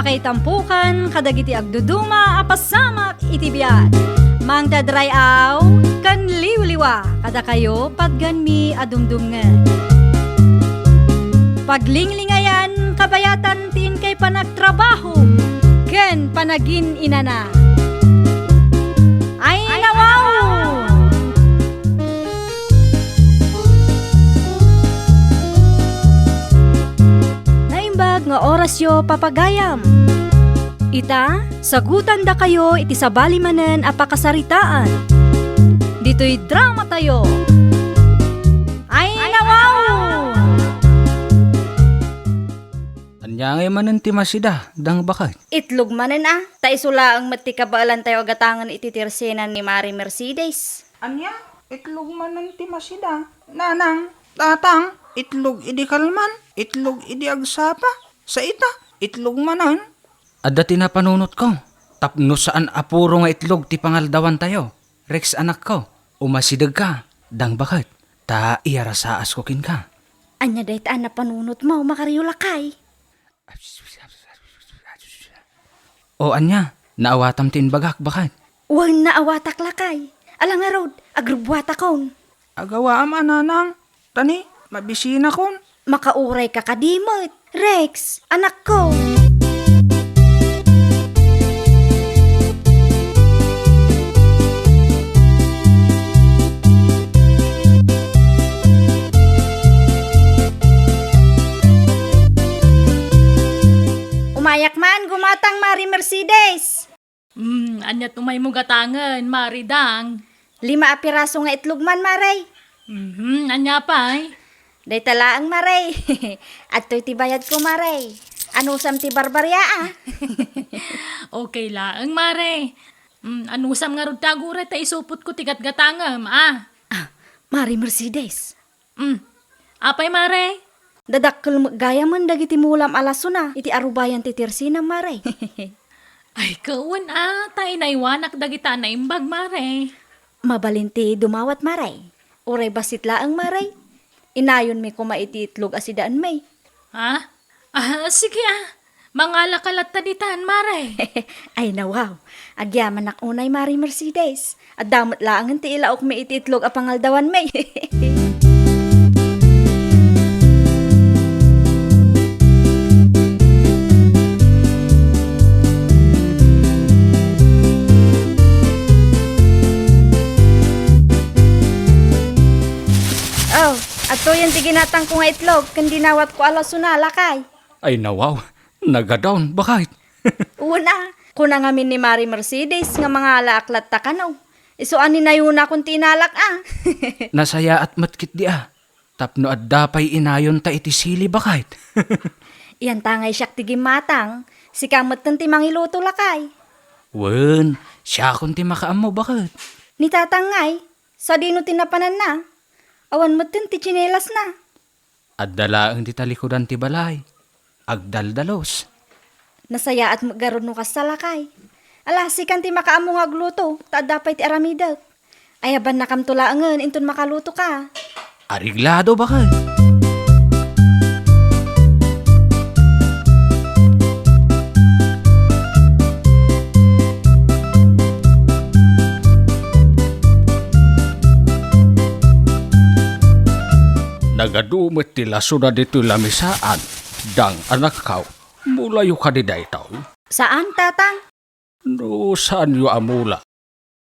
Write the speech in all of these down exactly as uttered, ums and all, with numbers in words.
Pakaitampukan kadagiti agduduma a pasamak iti biag. Mangted ray-aw ken liwliwa kadakayo patganmi a dumdumngeg. Paglinglingayan kabayatan ti inkay panagtrabaho ken panagin-inana. Ay, nawaw! Naimbag nga orasyo, papagayam. Ita, sagutandakayo iti sabali manen a pakasaritaan. Ditoy dramatayo. Ay, nawaw! Ania ngay manen ti masida, dang baket? Itlog manen a, ta isu laeng met ti kabaelantayo a gatangen iti tirsinan ni Mari Mercedes. Ania? Itlog manen ti masida? Nanang, tatang, itlog idi kalman, itlog idi agsapa, sa ita, itlog manen. Adda ti napanunotko, tapno saan a puro nga itlog ti pangaldawantayo. Rex, anakko, umasidegka, dang baket, ta iyarasaasko kenka. Ania dayta a napanunotmo, Makario, lakay? O ania, naawatam ti imbagak, baket? Wen, naawatak, lakay. Ala ngarud, agrubbuatakon. Agawaam a, nanang. Tani, mabisinakon. Makaurayka kadi met. Rex, anakko. Umayak man, gumatang, Mari Mercedes. Hmm, ania ti umaymo gatangen, Mari Dang? Lima a piraso nga itlog man, Mare. Mhm, ania pay? Dayta laeng, Mare. Adtoy ti bayadko, Mare. Anusam ti barbaria, a? Okay laeng, Mare. Hmm, anusam ngarud ti aguray ta isupotko ti gatgatangem, a? Ah, Mari Mercedes. Mm. Apay, Mare? Dadakkel met gayamen dagiti mulam a lasona iti arubayan ti tirsinam, Mare. Ay, ket wen a, ta inaywanak dagita a naimbag, Mare. Mabalin ti dumawat, Mare. Uray bassit laeng, Mare. Inayonmi koma iti itlog a sidaenmi. Ha? Ah, sige a. Mangalaka latta ditan, Mare. Ay, nawaw. Agyamanak unay, Mare Mercedes. Adda met laengen ti ilaokmi iti itlog a pangaldawanmi. Oh, adtoyen ti ginatangko nga itlog ken dinawatko a lasona, lakay. Ay, nawaw, nagadawn, baket. Wen a, kuna ngamin ni Mari Mercedes nga mangalaak latta kano. Isu a ninayonakon ti inalak a. Nasayaat met ketdi a, tapno adda pay inayonta iti sili, baket. Iyan ta ngay siak ti gimmatang, sika metten ti mangiluto, lakay. Wen, siakon ti makaammo, baket. Ni tatang ngay, sadino ti napananna? Awan metten ti tsinelasna. Adda laeng ti talikudan ti balay. Agdaldalus. Nasayaat met garud no kasta, lakay. Ala, sikan ti makaammo nga agluto, ta adda pay ti aramidek. Ayabannakamto laengen inton makalutoka. Areglado, baket. Nagadu met ti lasona ditoy lamisaan, dang anakkaw. Mulayo kadi daytoy? Saan, tatang. No saanyo a mula,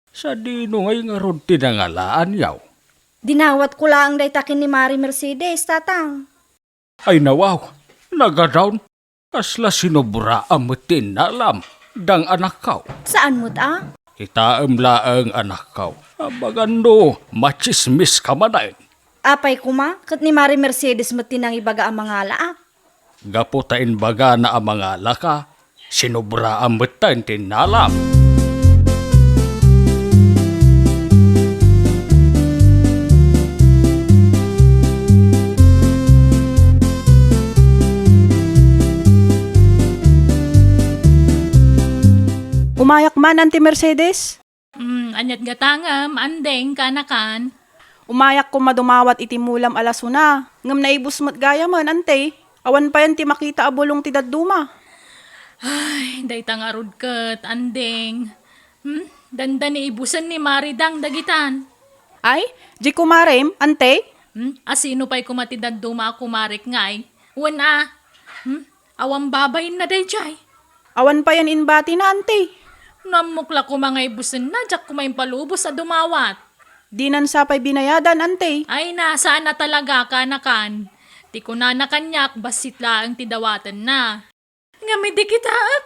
sadino ngay ngarud ti nangalaanyo? Dinawatko laeng dayta ken ni Mari Mercedes, tatang. Ay, nawaw, nagadawn. Kasla sinobraan met ti innalam, dang anakkaw. Saan met a? Kitaem laeng, anakkaw. Amangan no matsismiska manen. Apay koma, ket ni Mari Mercedes met ti nangibaga a mangalaak. Gapu ta imbagana a mangalaka, sinobraan metten ti innalam. Umayak man, Auntie Mercedes. Hmm, ania't gatangem, andeng, kaanakan? Umayak koma dumawat iti mulam a lasona, ngem naibus met gayamen, Auntie. Awan payen ti makita a bulong ti dadduma. Ay, dayta ngarud ket, Anding. Hmm? Dandani ibusen ni Maridang dagitan. Ay, di kumarem, ante? Hmm? Asino pay koma ti dadduma a kumarek ngay? Wen a. Hmm? Awan babainna daydiay. Awan payen inbatina, ante. No ammok la koma nga ibusenna, diak koma impalubos a dumawat. Dinan sa pay binayadan, ante. Ay na, saan a talaga, kanakan. Ti kunana kaniak, bassit laeng ti dawatenna. Ngem idi kitaek,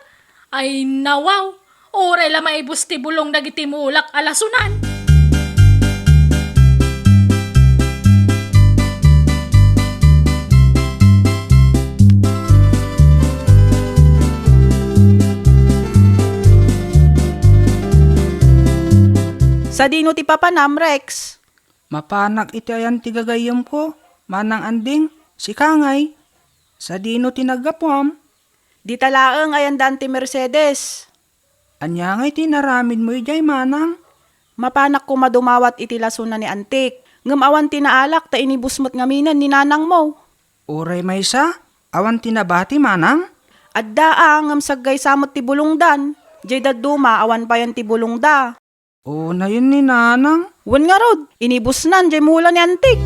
ay nawaw, uray la maibus ti bulong dagiti mulak a lasunan. Sadino ti papanam, Rex? Mapanak iti ayan ti gagayyemko, Manang Anding, sika ngay? Sadino ti naggapuam? Dita laeng ayan da Anti Mercedes. Ania ngay ti inaramidmo idiay, Manang? Mapanak koma dumawat iti lasona ni Antik. Ngem awan ti naalak ta inibus met ngaminen ni nanangmo. Uray maysa, awan ti nabati, Manang? Adda a, ngem saggaysa met ti bulongdan. Diay dadduma, awan payen ti bulongda. Unayen ni Nanang. Wen ngarud, inibusnan diay mula ni Antik.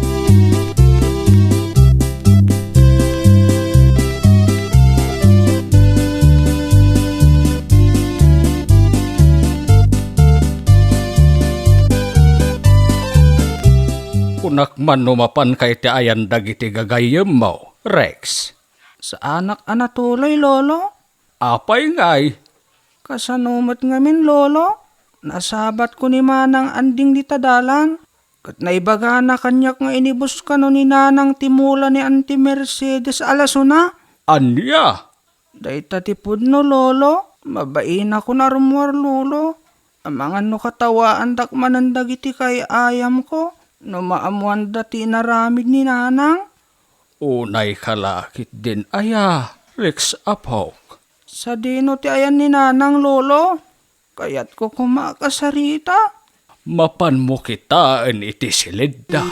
Kunak man no mapanka iti ayan dagiti gagayyemmo, Rex. Saanak a natuloy, Lolo. Apay ngay? Kasano met ngamin, Lolo? Nasabatko ni Manang Anding dita dalan, ket naibagana kaniak nga inibus kano ni Nanang ti mula ni Anti Mercedes a lasona. Ania? Dayta ti pudno, Lolo. Mabainakon a rummuar, Lolo. Amangan no katawaandak manen dagiti kay-ayamko no maammoanda ti inaramid ni Nanang. Unayka la ketdin aya, Rex apok? Sadino ti ayan ni Nanang, Lolo? Kayatko koma a kasarita. Mapanmo kitaen iti silidda.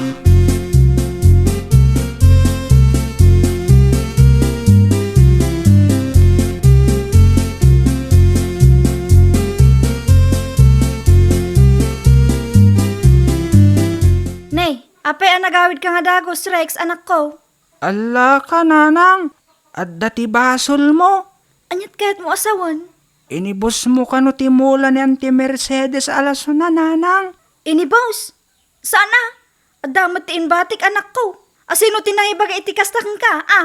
Nay, apay a nagawidka nga dagus, Rex, anakko? Allaka, Nanang, adda ti basolmo. Aniat kayatmo a sawen? Inibusmo kano ti mula ni Anti Mercedes a lasona, Nanang. Inibus? Saan a? Adda met ti imbatik, anakko. Asino ti nangibaga iti kasta kenka, a?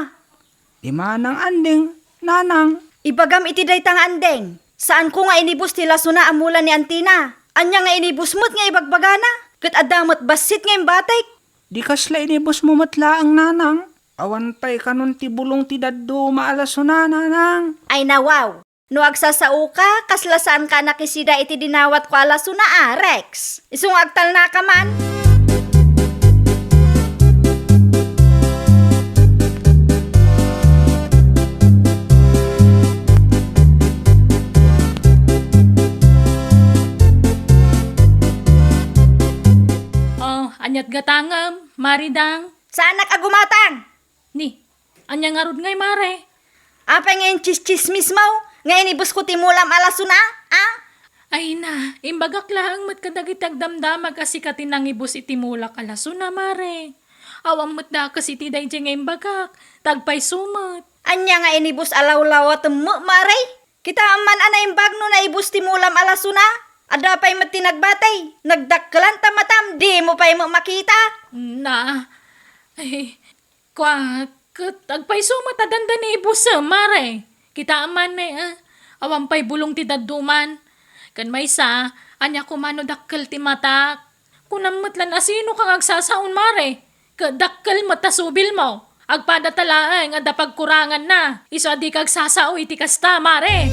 Ni Manang Anding, Nanang. Ibagam iti dayta nga Anding. Saanko nga inibus ti lasona a mula ni Antina. Ania nga inibus met nga ibagbagana? Ket adda met bassit nga imbatik. Di kasla inibusmo met laeng, Nanang. Awan pay kanon ti bulong ti dadduma a lasona, Nanang. Ay nawaw. No agsasaoka, kasla saanka a nakisida iti dinawatko a lasona a, Rex. Isu nga agtalnaka man. Oh, aniat gatangem, Maridang? Saanak a gumatang! Ni, ania ngarud ngay, Mare? Apay nga intsistsismismo nga inibusko ti mulam a lasona, a? Ay na, imbagak laeng met kadagiti agdamdamag a sika ti nangibus iti mulak a lasona, Mare. Awan met dakes iti daydiay nga imbagak, ta agpayso met. Ania nga inibus a lawlawatemmo, Mare? Kitaem man a naimbag no naibus ti mulam a lasona. Adda pay met ti nagbati. Nagdakkelan ta matam, dimo pay met makita. Na, ay, kua, ket agpayso met a dandani ibusem, Mare. Kitaem man, eh, ah, awan pay bulong ti dadduman. Ken maysa, ania koma no dakkel ti matak? Kunam met lan a sinoka nga agsasaon, Mare. Ket dakkel met ta subilmo. Agpadata laeng adda pagkuranganna. Isu a dika agsasao iti kasta, Mare.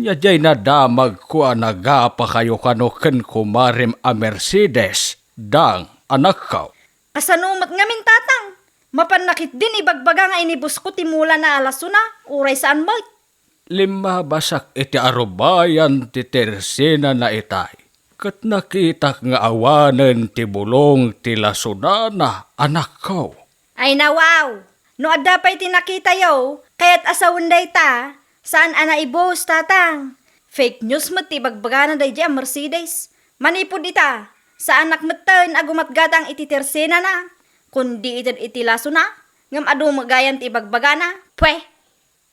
Ania diay nadamagko a nagapakayo kano ken kumarem a Mercedes, Dang, anakko? Kasano met ngamin, Tatang? Mapanna ketdin ibagbaga nga inibusko ti mulana a lasona, uray saan met. Limmabasak iti arubayan ti tersenana itay, ket nakitak nga awanen ti bulong ti lasunana, anakko. Ay, nawaw! No adda pay ti nakitayo, kayat a sawen dayta, saan a naibus, tatang. Fake news met ti ibagbagana daydiay a Mercedes. Manipud ita, saanak metten a gumatgatang iti tersenana, kundi ited iti lasona, ngem adu met gayam ti ibagbagana. Pwe!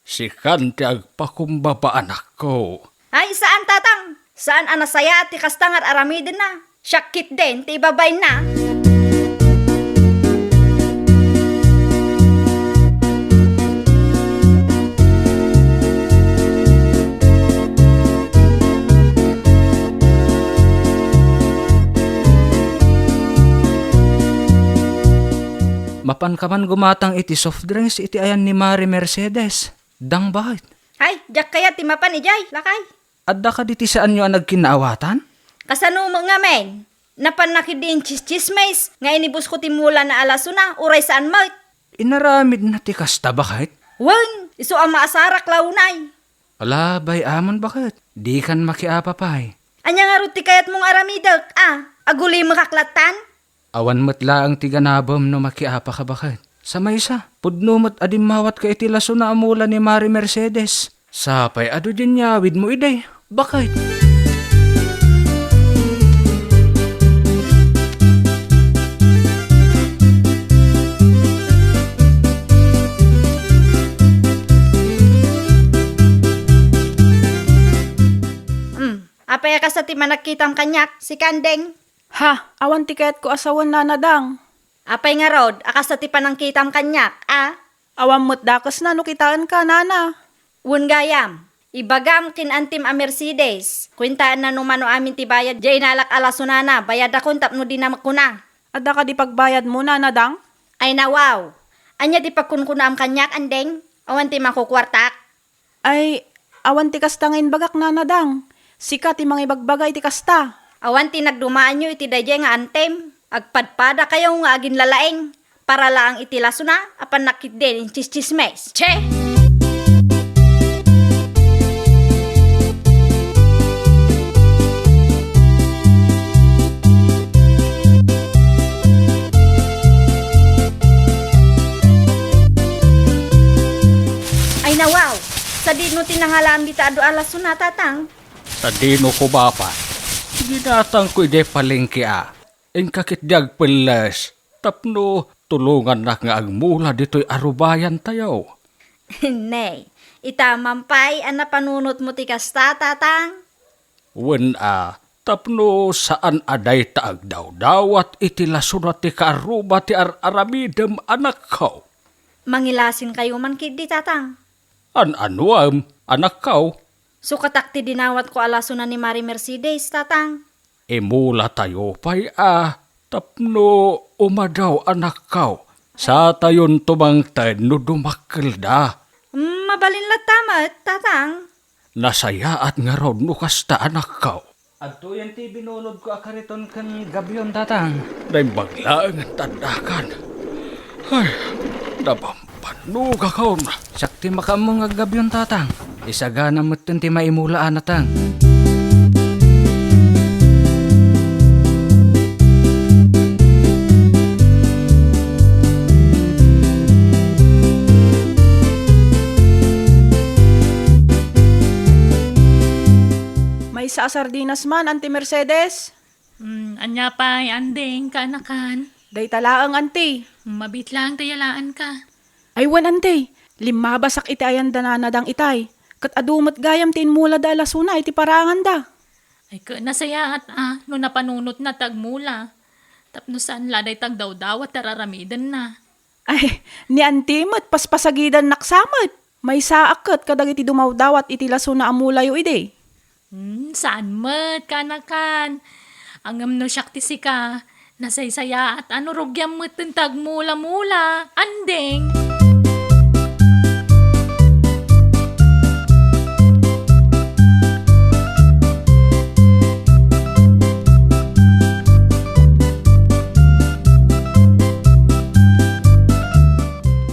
Sikan ti agpakumbaba, anakko. Ay, saan, tatang. Saan a nasayaat ti kasta nga ar-aramidenna. Siak ketdin ti ibabainna. Mapanka man gumatang iti soft drinks iti ayan ni Mari Mercedes. Dang, baket. Ay, diak kayat ti mapan idiay, lakay. Adda kadi ti saanyo a nagkinnaawatan? Kasano met ngamin? Napannak idi intsistsismis nga inibusko ti mulana a lasona, uray saan met. Inaramidna ti kasta, baket? Wen, isu a maasarak la unay. Ala, bay-amon, baket. Dikan makiapa pay. Ania ngarud ti kayatmo nga aramidek, a? Agulimekak lattan? Awan met laeng ti ganabem no makiapaka, baket. Sa maysa, pudno met a dimmawatka iti lasona a mula ni Mari Mercedes. Sapay adu diay inyawidmo idi, baket. Hmm, apay a kasta ti panagkitam kaniak, sika, Anding? Ha, awan ti kayatko a sawen, Nana Dang. Apay ngarud a kasta ti panangkitam kaniak, a? Awan met dakesna no kitaenka, Nana. Wen gayam, ibagam ken antim a Mercedes, kuentaenna no mano amin ti bayad diay inalak a lasonana, bayadakon tapno dina met kuna. Adda kadi pagbayadmo, Nana Dang? Ay, nawaw. Ania ti pagkunkunaam kaniak, Anding? Awan ti makukuartak? Ay, awan ti kasta nga imbagak, Nana Dang. Sika ti mangibagbaga iti kasta. Awan ti nagdumaanyo iti daydiay nga antim. Agpadpadakayo nga aginlalaing. Para laeng iti lasona, apannak ketdin intsistsismis. Che! Ay, nawaw! Sadino ti nangalaam dita adu a lasona, tatang? Sadino koma pay? Ginatangko idiay palengke a. Inka ketdi agpelles tapno tulongannak nga agmula ditoy arubayantayo. Nay, ita man pay a napanunotmo ti kasta, tatang? Wen a, tapno saan a dayta agdawdawat iti lasona ti kaarruba ti ar-aramidem, anakko. Mangilasinkayo man ketdi, tatang. An-anuem, anakko? Sukatak ti dinawatko a lasona ni Mari Mercedes, tatang. Imulatayo pay a tapno umadaw, anakko. Satayonto mangted no dumakkelda. Mm, mabalin latta met, tatang. Nasayaat ngarud no kasta, anakko. Adtoyen ti binulodko a kariton ken gabion, tatang. Naimbag laeng ti addakan. Ay, nabambannogakon. Siak ti makaammo nga aggabion, tatang. Isagana metten ti maimula a nateng. Maysa a sardinas man, Auntie Mercedes. Mm, ania pay, Anding, kaanakan? Dayta laeng, Auntie. Mabiit laeng ta yalaanka. Ay wen, Auntie. Limmabasak iti ayan da Nana Dang itay. Ket adu met gayam ti inmulada a lasona iti paranganda. Ay, ket nasayaat a no napanunotna ti agmula. Tapno saan la dayta agdawdawat ti ar-aramidenna. Ay, ni Auntie met, paspasagidannak sa met. Maysaak ket kadagiti dumawdawat iti lasona a mulayo idi. Hmm, saan met, kaanakan. Ngem no siak ti sika, nasaysayaat a no rugiam metten ti agmula-mula, Anding.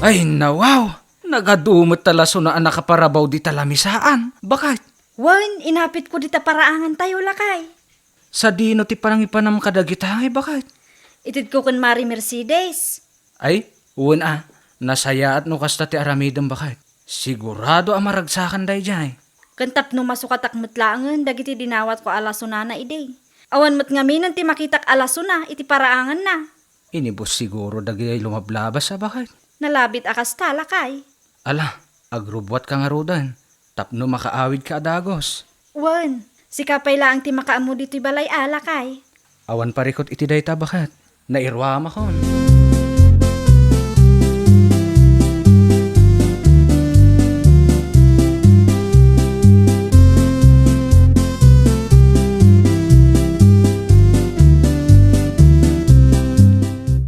Ay, nawaw! Nagadu met ta lasuna a nakaparabaw dita lamisaan, baket. Wen, inapitko dita paraangantayo, lakay. Sadino ti panangipanam kadagita, ngay baket? Itedko ken Mari Mercedes. Ay, wen a, nasayaat no kasta ti aramidem, baket. Sigurado a maragsakan daydiay. Ken tapno masukatak met laengen dagiti dinawatko a lasunana idi. Awan met ngaminen ti makitak a lasuna iti paraanganna. Inibus siguro dagiti lumablabas a baket. Nalabit a kasta, lakay. Ala, agrubbuatka ngaruden, tapno makaawidka a dagus. Wen, sika pay laeng ti makaammo ditoy balay a, lakay. Awan parikut iti dayta, baket. Nairuamakon.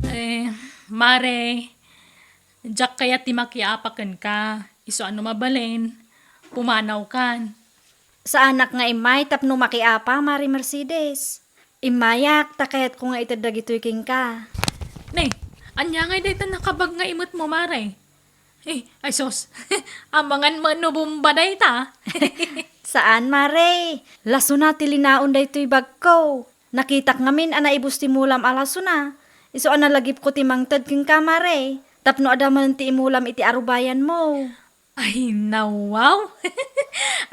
Eh, Mare, diak kayat ti makiapa kenka. Isu a no mabalin, pumanawkan. Saanak nga immay tapno makiapa, Mari Mercedes. Immayak, ta kayatko nga ited dagitoy kenka. Ne, ania ngay dayta nakabag nga imetmo, Mare? Eh, ay sus, amangan met no bomba dayta. Saan, Mare. Lasuna ti linaon daytoy bagko. Nakitak ngamin a naibus ti mulam a lasuna. Isu a nalagipko ti mangted kenka, Mare. Tapno adda manen ti imulam iti arubayanmo. Ay, nawaw!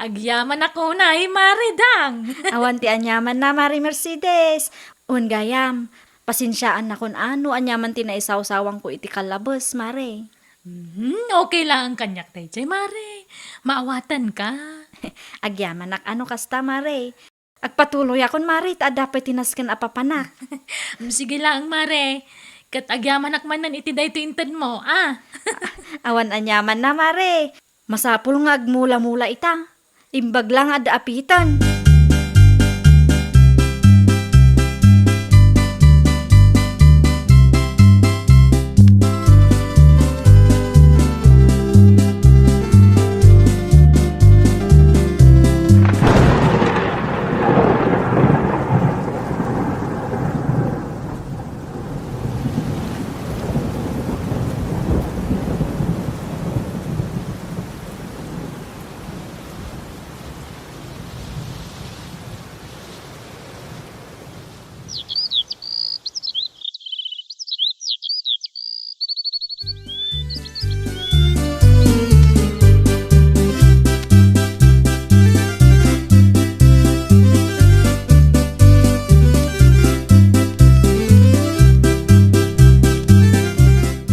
Agyamanak unay, Mare Dang! Awan ti aniamanna, Mare Mercedes. Wen gayam, pasensiaannakon a no aniaman ti naisawsawangko iti kallabes, Mare. Mhm, okay laeng kaniak daydiay, Mare. Maawatanka. Agyamanak a no kasta, Mare. Agpatuloyakon, Mare, ta adda pay ti nasken a papanak. Mm, sige laeng, Mare. Ket agyamanak manen iti daytoy intedmo, a? Awan aniamanna, Mare. Masapul nga agmula-mula ita. Imbag la nga adda apiten.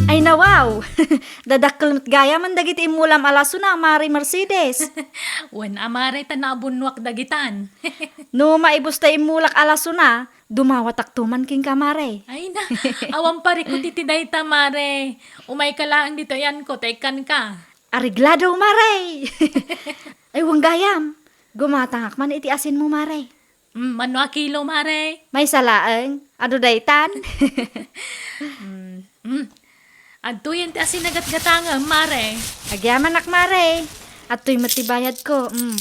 Ay, nawaw! Dadakkel met gayamen dagiti immulam a lasuna, Mare Mercedes. Wen a, Mare, ta naabunnuak dagitan. No maibus ta immulak a lasuna, dumawatakto man kenka, Mare. Ay na, awan parikut iti dayta, Mare. Umayka laeng ditoy ayanko ta ikkanka. Areglado, Mare! Ay, wen gayam, gumatangak man iti asinmo, Mare. Mm, mano a kilo, Mare? Maysa laeng. Adu daytan? Mm, mm. Adtoyen ti asin a gatgatangem, Mare. Agyamanak, Mare. Adtoy met ti bayadko. Mm.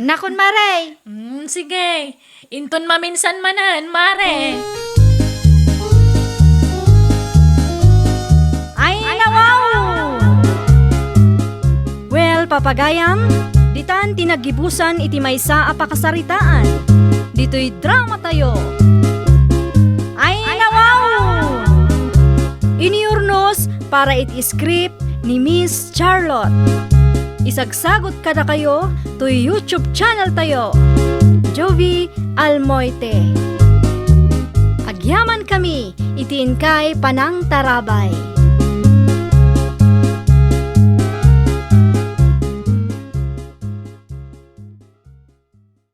Innakon, Mare. Mm, sige. Inton maminsan manen, Mare. Ay, nawaw! Well, papagayam, ditan ti naggibusan iti maysa a pakasaritaan. Ditoy dramatayo. Ay, nawaw! Inurnos para iti script ni Miss Charlotte. Isagsagut kadakayo toy YouTube channel tayo, Jovie Almoite. Agyaman kami iti inkay panangtarabay.